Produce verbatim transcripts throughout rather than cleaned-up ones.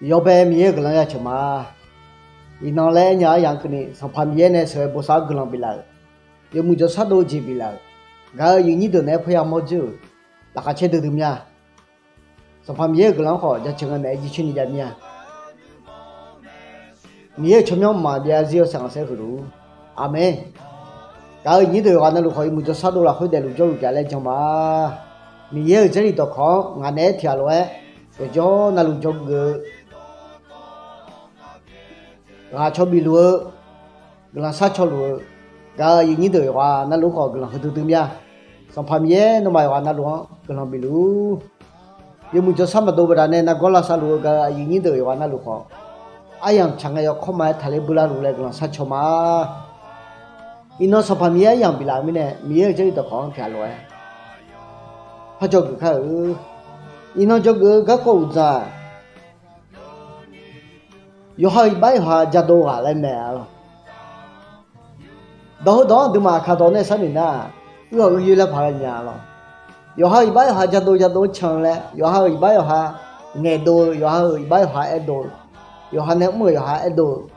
Yawbae Miqyaer-euq guiqlanq ya ceuq ma. Iqnan laer aernya-anr yaq-anr keuvni, Sanqpaq Miqyaer nae sheuqghae bosav-awr guiqlanq biflaf-euq, yawmuiq jawrshar dov jeq biflaf-euq, gaq-euq aqyuif nyir deuq naeq-aer paerya mawr dzeur-euq laqkhaq caer duidui mir-a. Sanqpaq Miqyaer-euq guiqlanq-anr khawf jaceuq ngae maeq-aer jircoer ni jav mir-a. Miqyaer-euq tsawrmyanr mqmaq byav zarzir-awr saeq khanqsaer huiqluf-ur. Aqmeq. Gaq-euq aqyuif nyir deuq yawqghaq navluf khawf, yawmuiq jawrshar dov lafkhoer daefluf jawrluf jav laer jan ma. Miqyaer-euq Jarlif dawqkawq-anr ngaq naeq-aer tiqghaq lof-aer yawqjawr navluf jawrgeuf-eu, ghaq caw bif luf-eu, guiqlanq shar caw luf-eu, gaq-euq aqyuif nyir deuq yawqghaq navluf khawf guiqlanq huiqdui dui mir-a. Sanqpaq Miqyaer nawmaf yawqghaq navluf-anr guiqlanq bifluf-ur. Yawmuiq jawrshar maqdov baqdanae nargawr lavsav luf-eu gaq-euq aqyuif nyir deuq yawqghaq navluf khawf, aryamq tsaq ngae yawkawr ma-aer taqler builar luf laer guiqlanq shar caw ma. Iqnan Sanqpaq Miqyaer aryamq biflaf-eu mirnae, Miqyaer-euq Jarlif dawqkawq-anr tiqghaq lof-aer par jawrgeuf kar-eu. Iqnan jawrgeuf-eu garkawv uqdzan-aq, yawqha-euq iqbax yawqha jadov ghaq laer mae-a lawq. Dawq heudawq-anr aqduimaf aqkaq dawq nae sharnoeq nar, uir-awq uir yoer lar paq ghae nya-a lawq. Yawqha-euq iqbax yawqha jadov jadov-anr can laer, yawqha-euq iqbax yawqha ngaeqdov-eu, yawqha-euq iqbax yawqha aerdov-eu, yawqha nae mr-euq yawqha aerdov-eu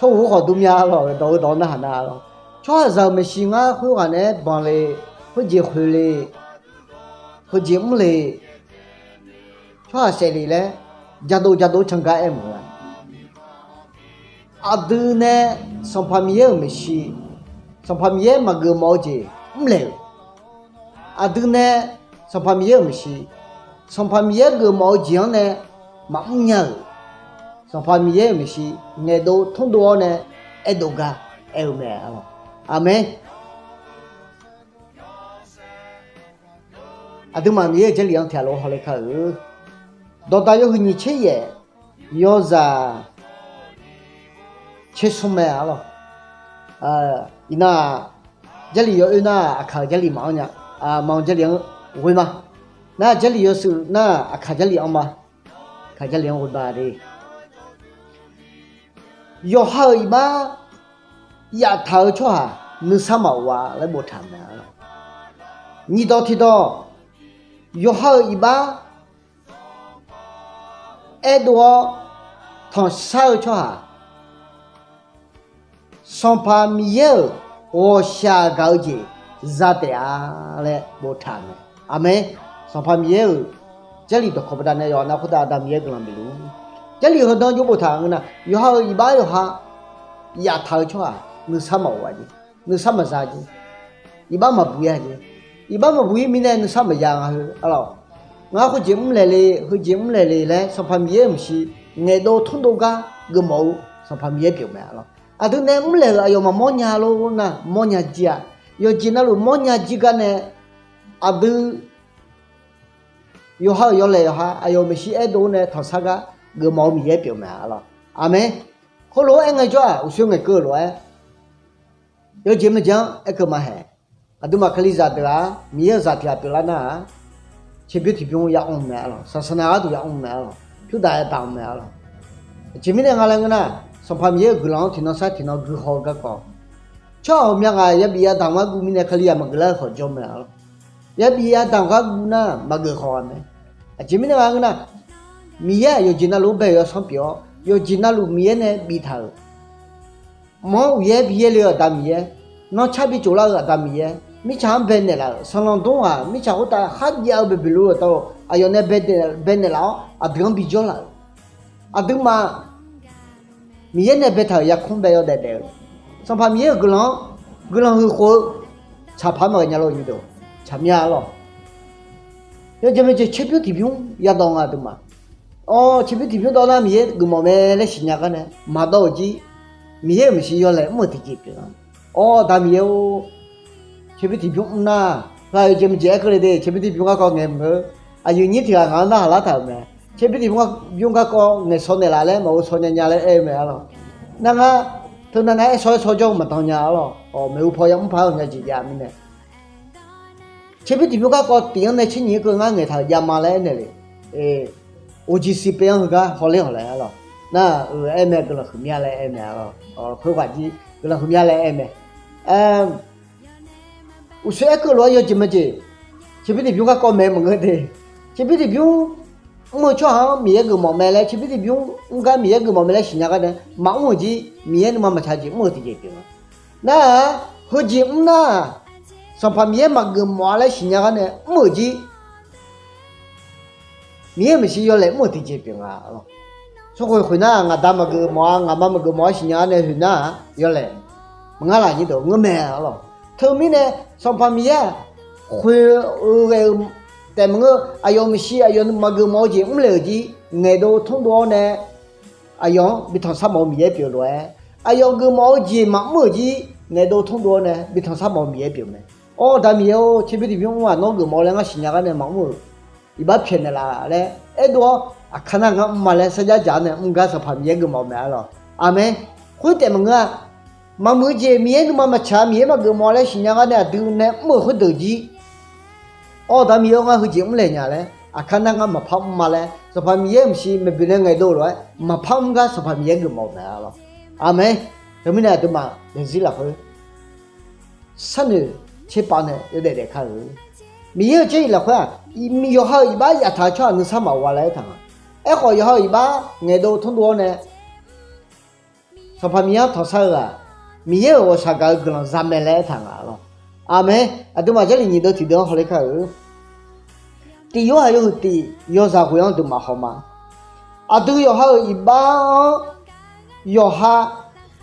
tsawrhaq-anr khawf dur mya lawq. Dawq heudawq-anr narhaq nar-a lawq. Tsawrhaqzaq-euq maeqshi ngar khoerghaq naeq-aer banq le, khoerjeq khoeq le, heujeq mr le, tsawrhaq saef le laer jadov jadov-anr can gar aer mq-eu-a. Aqdui nae Sanqpaq Miqyaer-euq maeqshi, Sanqpaq Miqyaer maqgeufmawf-eu jeq mrlaeq-euq, aqdui nae Sanqpaq Miqyaer-euq maeqshi, Sanqpaq Miqyaer geufmawf-eu jeq-anr nae maqmr nya-euq, Sanqpaq Miqyaer-euq maeqshi ngaeqdov tmrdov-awr nae aerdov gar aer-eu mae-a lawq. Aqmeq. Aqduimaf Miqyaer-euq Jarlif-anr tiqghaq lof hawler kar-eu. Dawqdaq yawhuiq nyiq tser yaef, yawzaq tser smr mae-a lawq. Iqnan-aq, Jarlif yawoer nar, aqkaq-euq Jarlif maqanr nya. Maq-eu Jarlif-anr ghoe ma. Nar Jarlif yawshuif nar, aqkaq Jarlif anr ma. Aqkaq Jarlif-anr ghoe ba de. Yawqha-euq iqbax yaftaq-eu tsawrhaq nuisar maqof-a laer boftaq mae-a lawq. Nyiq dawq tiq dawq, yawqha-euq iqbax aerdov-awr tanqshar-eu tsawrhaq, Sanqpaq Miqyaer-euq ghawqshaq gaq-eu jeq za taef-a laer boftaq mae. Aqmeq. Sanqpaq Miqyaer-euq Jarlif dawqkawq baqdanae yawqha nav khoertav Aqda Miqyaer guiqlanq bifluf-ur. Jarlif heudan jov boftaq ngeur nar, yawqha-euq iqbax yawqha yaftaq-eu tsawrhaq nuisar maqof-a jeq, nuisar maqza jeq, iqbax maqbuq-ir-a jeq. Iqbax maqbuq-ir mirnae nuisar maqya nga heu-a lawq. Ngar khoerjeq mrlaeq le, heujeq mrlaeq le laer Sanqpaq Miqyaer-euq maeqshi ngaeqdov tmrdov gar geufmawf-eu Sanqpaq Miqyaer pyeuf mae-a lawq. Aqdui nae mrlaeq-euq aqyawf maqmawr nya lor nar, mawrnya jir-a. Yawqjeq navluf mawrnya jir gar nae, aqdui yawqha-euq yawlaeq yawqha aqyawf maeqshi aerdov nae tanqshar gar geufmawf-eu Miqyaer pyeuf mae-a lawq. Aqmeq. Khoerlof-aer aer ngaejawr-aq, uqshoe ngaeqkeuv-eu lof-aer yawjeq maeqjeq-anr aerkeuv ma haeq. Aqduimaf Kalizaq deuq-aq, Miqyaer-euq zaq tiq ghaq pyeuflar nar-aq, tserbymr tiqbymr yamr-eu mae-a lawq. Saqsaqnav gharduq yamr-eu mae-a lawq. Pyurdaq yadaq-eu mae-a lawq. Aqjeq mirnae nga laer ngeur nar, Sanqpaq Miqyaer-euq guiqlanq-anr tiqnan sar tiqnan guihaw-eu garkawv, tsawrhaq ghawqmya ghaq yabi yadaq-eu gar guv mirnae Kalizaq maqgeuf lar-eu khawf jawr mae-a lawq. Yabi yadaq-eu gar guv nar maqgeuf khawf-a mae. Aqjeq mirnae nga ngeur nar, Miqyaer-aq yawqjeq navluf-anr bae-euq yawsanr pyeuf-awr, yawqjeq navluf Miqyaer nae biftaq-euq, mq-anr uqyaer bi yaerle-eu Aqda Miqyaer, nanrcar bi tsoflar-eu Aqda Miqyaer, mirtsaq-anr baenaeq laf-euq, sanqlanq dmr ghaq mirtsaq khoertav kharjav-eu baeqbeq luf-eu dawq, aqyawf nae baenaeq laf-awr aqdui-anr bijawr laf-euq, aqduimaf Miqyaer nae baetaq-euq yarkmr bae yawdaef daef-eu, Sanqpaq Miqyaer-euq guiqlanq-anr guiqlanq huiq khof-eu tsaqpaq-anr maqghae nya lor nyiq deuq tsaqmya-a lawq. Yawjeq maeqjeq tserbymr tiqbymr yadawv nga aqduimaf. Awr, tserbymr tiqbymr dawv nar Miqyaer geufmawf mae laer siqnya gar nae maqdawv-euq jir, Miqyaer-euq maeqshi yawlaeq mr-euq tiqjeq pyeuf-a. Awr, Aqda Miqyaer-or, tserbymr tiqbymr mr nar, heu-aq yawjeq maeqjeq aerkeuv le de, tserbymr tiqbymr garkawv ngaeq mq-eu, aqyuif nyir tiq ghaq ngaq-anr narhaq lar taq-euq mae. Tserbymr tiqbymr gar, bymr garkawv ngaeqshaw naeqlaf laer maqghov shaw nya nya laer aer-eu mae-a lawq. Nar ngar teu nav nav aer shaw aer shaw jawr-eu maqdan nya-a lawq. Awq, maeqhu paw yamr par-eu nga jeq jav mirnae, tserbymr tiqbymr garkawv tiq-anr nae tser nyiq-aer keuv ngar ngaeqtaq-euq javma laer aernaeq le. Oqjeq siqpaev-anr heugar hawler hawq laer-a lawq. Nar-euq aer mae guiqlanq huiqmya laer aer mae-a lawq. Khoerghaq jir guiqlanq huiqmya laer aer mae. Uqshoe aerkeuv lof-aer yawjeq maeqjeq, tserbymr tiqbymr garkawv maeq maqngeur de. Tserbymr tiqbymr mr-eu tsawrhaq-anr Miqyaer geufmawf mae laer, tserbymr tiqbymr mr gar Miqyaer geufmawf mae laer siqnya gar nae maqmr-euq jir, Miqyaer nuima maqtsaq jeq mr-eu tiqjeq pyeuf nga. Nar-aq, heujeq mr nar-aq, Sanqpaq Miqyaer maqgeufmawf-a laer siqnya gar nae mr-euq jir, Miqyaer-euq maeqshi yawlaeq mr-euq tiqjeq pyeuf nga lawq. Smrkhoeq khoeq nar, ngaqda maqgeufmawf-a, ngaqma maqgeufmawf-a siqnya gar nae hoeq nar-aq, yawlaeq maqngar laf nyir deuq ngeurmae lawq. Teumirnae, Sanqpaq Miqyaer-aq, khoeq-eu ghae-eu taef maqngeur, aqyawf maeqshi aqyawf maqgeufmawf-eu jeq mr le-euq jir ngaeqdov tmrdov-awr nae, aqyawf-anr bi tanqsar mawf-eu Miqyaer pyeuf lof-aer, aqyawf geufmawf-eu jeq maqmr-euq jir ngaeqdov tmrdov-awr nae bi tanqsar mawf-eu Miqyaer pyeuf mae. Awr, Aqda Miqyaer-or, tserbymr tiqbymr mr-aq nawr geufmawf laer ngar siqnya gar nae maqmr-euq, iqbax pyaeqnaeq laf laer aerdov-awr, aqkar nar ngar mr ma laer sarjax dzaq-awr nae mr gar Sanqpaq Miqyaer geufmawf mae-a lawq. Aqmeq. Khoertaef maqngeur-a, maqmuiq-eu jeq Miqyaer nuima maqtsaq, Miqyaer maqgeufmawf laer siqnya gar nae aqdui nae mr-euq khoerdeuq jir, Awr, Aqda Miqyaer-or, ngar heujeq mrlaeq nya laer, aqkar nar ngar maqpar mr ma laer Sanqpaq Miqyaer-euq maeqshi maeqboeq nae ngaeqdov lof-aer maqpar mr gar Sanqpaq Miqyaer geufmawf mae-a lawq. Aqmeq. Teumirnae aqduimaf daefzir lafkhoer sharnoeq tserpav nae yawdaef daef kar-eu. Miqyaer-euq jarlif lafkhoer-aq, yawqha-euq iqbax yaftaq-eu tsawrhaq nuisar maqghov-a laer aertaq nga. Aerkhawf, yawqha-euq iqbax ngaeqdov tmrdov-awr nae Sanqpaq Miqyaer-anr tanqsar-eu ghaq, Miqyaer-euq ghawqshaq gaq-eu guiqlanq zamae laer aertaq nga lawq. Aqmeq. Aqduimaf Jarlif nyiq deuv tiqdeuv-anr hawler kar-eu. Tiq Yorhaq yawhuiq tiq yawzaq ghoeq-anr aqduimaf haw ma. Aqdui yawqha-euq iqbax-anr yawqha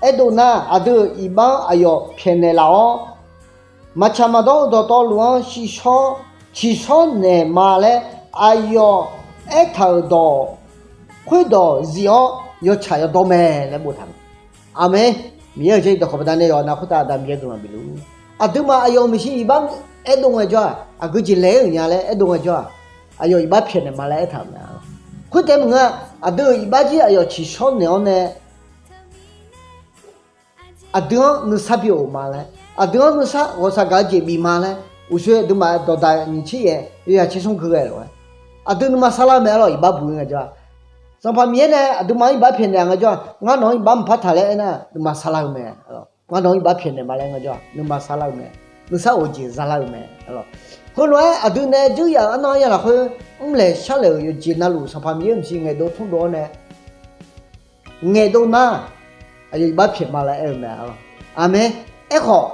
aerdov nar, aqdui-euq iqbax-anr aqyawf pyaeqnaeq laf-awr, maqtsaq maqdawr-eu dawqtawvluf-anr ciqshawr, ciqshawr naeq ma laer aqyawf aertaq-euq dawq khoerdawq zif-awr yawtsaq yawdawr mae laer boftaq-eu. Aqmeq. Miqyaer-euq jarlif dawqkawq baqdanae yawqha navluf khoertav Aqda Miqyaer guiqlanq bifluf-ur. Aqduimaf aqyawf-euq maeqshi iqbax aerdov ngaejawr-aq, aqgeu jeq laeq-aer-euq nya laer aerdov ngaejawr-aq, aqyawf iqbax pyaeqnaeq ma laer aertaq-euq mae. Khoertaef maqngeur-a, aqdui-euq iqbax jir aqyawf ciqshawr naeq-awr nae aqdui-anr nuisar bi of ma laer, aqdui-anr nuisar ghawqshaq gaq-eu jeq bif ma laer, uqshoe aqduimaf dawqdaq nyiq tser yaef yawzaq tser smr gui ghae lof-aer, aqdui nuima sarlar-eu mae-a lawq. Iqbax buq-ir ngaejawr-aq, Sanqpaq Miqyaer nae aqduimaf-anr iqbax pyaeqnaeq-a ngaejawr-aq, ngar nawq-anr iqbax maqpar taq laer aernar, nuima sarlar-eu mae. Ngar nawq-anr iqbax pyaeqnaeq ma laer ngaejawr-aq, nuima sarlar-eu mae. Nuisar of-eu jeq zarlar-eu mae. Heulof-aer aqdui nae dzeur yaf arnavni ya lafkhoer mrlaeq sharlaeq-euq yawqjeq navluf Sanqpaq Miqyaer-euq maeqshi ngaeqdov tmrdov-awr nae ngaeqdov nar, aqyawf iqbax pyaeq ma laer aer-eu mae-a lawq. Aqmeq. Aerkhawf,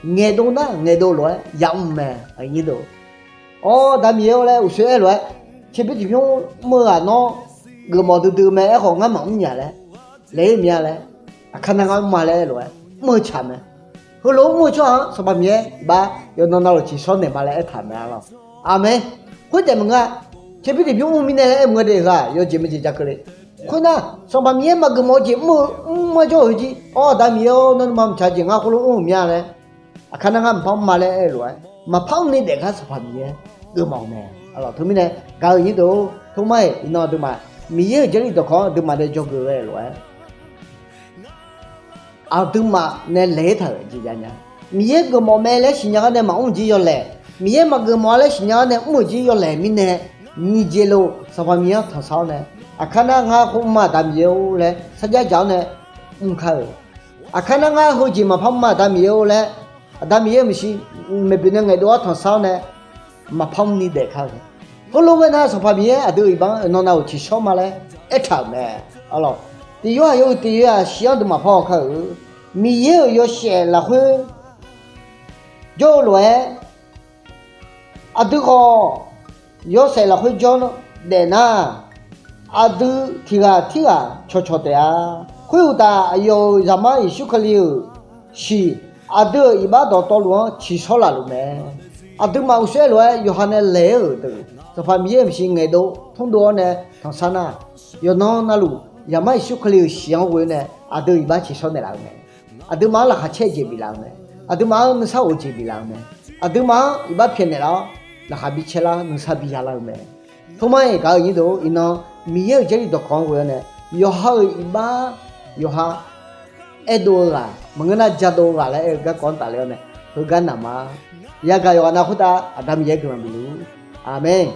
ngaeqdov nar ngaeqdov lof-aer yamr mae. Awr, Aqda Miqyaer-or laer uqshoe aer lof-aer, tserbymr tiqbymr mr-eu ghaq nawr geufmawf duidui mae. Aerkhawf ngar maqmr nya laer, laeq-ir mya laer, aqkar nar ngar mr ma laer aer lof-aer mr-eu tsaq mae. Heulof-aer mr-eu tsawrhaq-anr Sanqpaq Miqyaer iqbax yawqnan navluf ciqshawr naeq ma laer aertaq mae-a lawq. Aqmeq. Khoertaef maqngeur-a, tserbymr tiqbymr mr mirnae laer aer maqngeur de heu-aq yawjeq maqjeq ja keuvle. Khoernar, Sanqpaq Miqyaer maqgeufmawf-eu jeq mr-eu mr-aer jawr-eu jir, Awr, Aqda Miqyaer-or, nawr nuima maqtsaq jeq ngar khoerlof mr-euq mya laer, aqkar nar ngar maqpar mr ma laer aer-eu lof-aer, maqpar mrni daef gar Sanqpaq Miqyaer geufmawf-eu mae. Teumirnae gaq-euq nyir deuq-or, tomar-iq iqnan aqduimaf Miqyaer-euq jarlif dawqkawq-anr aqduimaf nae dzawgeuf ghae-eu lof-aer, aqduimaf nae laeq-aer taq-euq jeq jav nya. Miqyaer geufmawf mae laer siqnya gar nae maqmr-eu jir yawlaeq, Miqyaer maqgeufmawf-a laer siqnya gar nae mr-euq jir yawlaeq mirnae, nyiq jeq lof Sanqpaq Miqyaer-anr tanqsar-awr nae, aqkar nar ngar khoer mr ma Aqda Miqyaer-or laer sarjax dzaq-awr nae mr kar-euq. Aqkar nar ngar heujeq maqpar mr ma Aqda Miqyaer-or laer, Aqda Miqyaer-euq maeqshi maeqboeq nae ngaeqdov-awr tanqsar-awr nae maqpar mrni daef kar-eu. Heulof-aer nar Sanqpaq Miqyaer aqdui-euq iqbax-anr yawqnan navluf ciqshawr ma laer aertaq-euq mae. Arlawq, tiq Yorhaq yawhuiq tiq yawzaq shif-anr aqduimaf parhaw kar-euq. Miqyaer-euq yawshaef lafkhoer jawr-eu lof-aer, aqdui khawf yawshaef lafkhoer jawr daef nar, aqdui tiq ghaq tirghaq cawqcawq taef-a. Khoeruqtaf, aqyawf-euq Zaqmar Yeqsur Kali-euq shiq, aqdui-euq iqbax dawqtawvluf-anr ciqshawr laf luf mae. Aqduimaf uqshoer lof-aer yawqha nae laeq-aer-euq deuq, Sanqpaq Miqyaer-euq maeqshi ngaeqdov tmrdov-awr nae tanqsar nar, yawqnan navluf Zaqmar Yeqsur Kali-euq shiq-anr ghoe-awr nae aqdui iqbax ciqshawr naeqlaf-eu mae. Aqduimaf-anr laqkhaq caer-eu jeq biflaf-eu mae. Aqduimaf-anr nuisar of-eu jeq biflaf-eu mae. Aqduimaf-anr iqbax pyaeqnaeq laf-awr, laqkhaq bi caer lar, nuisar bi yalar-eu mae. Tomar-iq gaq-euq nyir deuq-or, iqnan Miqyaer-euq jarlif dawqkawq-anr ghoe-awr nae, yawqha-euq iqbax, yawqha aerdov-eu ghaq maqngeur nar jadov-eu ghaq laer aer-eu garkawv-anr tafler-awr nae, heugar naq ma. Yagaq yawqghaq nav khoertav Aqda Miqyaer guiqlanq bifluf-ur. Aqmeq.